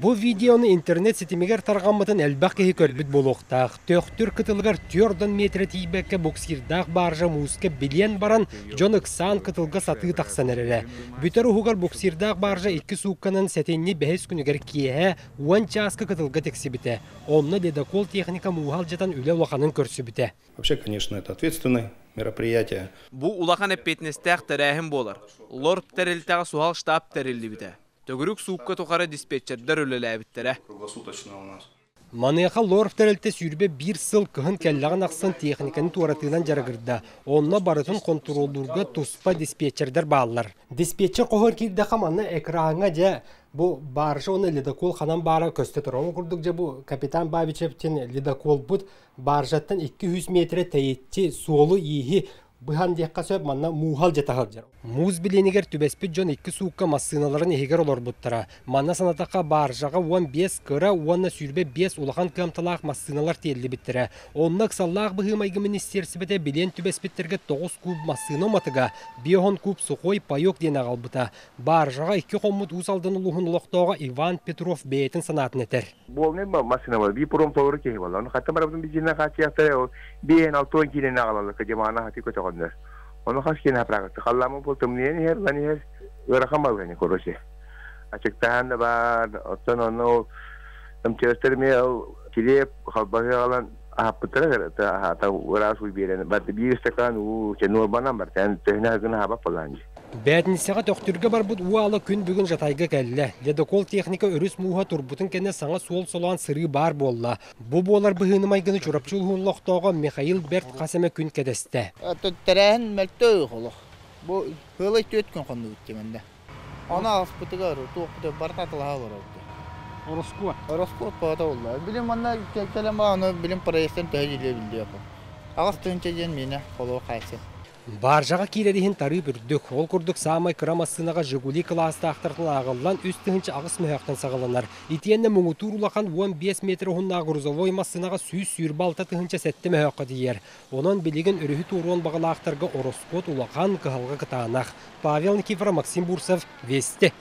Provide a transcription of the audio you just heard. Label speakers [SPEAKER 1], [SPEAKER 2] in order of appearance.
[SPEAKER 1] Бу видеону интернет ситимигэр тарҕаммытын элбэх киһи көрбүт буолуохтаах. Төхтүр кытылыгар 4 метрэ тиийбэккэ буксирдаах баржа мууска билиэн баран, дьон ыксаан кытылга сатыы тахсан эрэрэ. Бүтэр уһугар буксирдаах баржа икки суукканан сэтинньи бэһис күнүгэр киэһэ 10 чааска кытылга тиксибитэ. Онно ледокол техника мууһа алдьатан үлэ улаханын көрсүбүтэ.
[SPEAKER 2] Вообще, конечно, это ответственное мероприятие.
[SPEAKER 3] Бу улахан эппиэтинэстээх тэрээһин буолар. ЛОРП тэрилтэҕэ суһал штаб тэриллибитэ. Төгүрүк суукка тухары диспетчердэр үлэлээбиттэрэ.
[SPEAKER 2] Круглосуточно у нас.
[SPEAKER 1] Маныаха ЛОРФ тэрилтэ 21 сыл кыһын кэллэҕин ахсын техниканы туоратыынан дьарыгырда. Онно барытын хонтуруоллуурга туспа диспетчердэр бааллар. Диспетчер хоһугар киирдэххэ манна экраҥҥа дьэ бу баржа уонна ледокол ханан баара көстө турар. Ол курдук дьэ бу капитан Бабичевтин ледоколбут баржаттан 200 метрэ тэйиччи суолу-ииһи быһан диэххэ сөп, манна мууһал дьэ таһылдьар. Муус билиэнигэр түбэспит дьон икки суукка массыыналарын иһигэр олорбуттара. Манна санатахха, баржаҕа 15 кыра уонна 25 улахан кыамталаах массыыналар тиэллибиттэрэ. Онно ыксаллаах быһыы-майгы министиэристибэтэ билиэн түбэспиттэргэ 9 куб массыына уматыга, 50 куб сухой паек диэн аҕалбыта. Баржаҕа икки хоммут Уус Алдан улууһун олохтооҕо Иван Петров бэйэтин санаатын этэр.
[SPEAKER 4] Буолнай массыына буолар, биир паром толору киһи буолла. Ону хаттан барабытын бензиннэн хааччыйахтара, ол биэһин алтыан киилэни аҕалаллар, кадьамаана хати көтөҕөннөр. Ону хас киһини апрагытты. Халлааммыт буол тымныйан иһэр, ылан иһэр, ыарахан балыһыанньа короче. Ачыктаһан да баар, оттон онно ол МЧСтэр эмиэ ол килиэп, халбаһы аҕалан аһаппыттара, аһаата ыраас уу биэрэн, барда биир ыстакаан уу, чэ нуорбанан барда, төһөнө аһыгын аһаабат буоллаан дии.
[SPEAKER 1] Бээтинсэҕэ Төхтүргэ барбыт уу аала күн бүгүн Жатайга кэллэ. Ледокол техника өрүс мууһа турбутун кэннэ саҥа суол солоон сырыы баар буолла. Бу буолар быһыыны-майгыны Чурапчы улууһун олохтооҕо Михаил Берт хас эмэ күн кэтэстэ.
[SPEAKER 5] Тэрээһин мөлтөө олох. Бу ыалай түөрт күн хоннубут диэмэннэ. Ону ааспытыгар туохпут барыта атылаһа олорорду.
[SPEAKER 1] Ороскуот.
[SPEAKER 5] Ороскуот баҕата буолла. Билим манна кэлэн баҕаны билим проезтан төһө дьиэлэ биллиэ. Аҕыс тыһыынча диэн миэнэ холуо хайсы.
[SPEAKER 1] Баржаҕа киирэр иһин тарыып үрдүк. Ол курдук саамай кыра массыынаҕа «Жигули» кылаастаахтартан ааҕыллан 3800 мөһөөхтөн саҕаланар. Итиэннэ муҥутуур улахан 15 метр уһуннаах грузовой массыынаҕа 126 007 мөһөөххө тиийэр. Онон билигин өрүһү туоруон баҕалаахтарга ороскуот улахан, кыһалҕа кытаанах. Павел Никифоров, Максим Бурцев, Вести.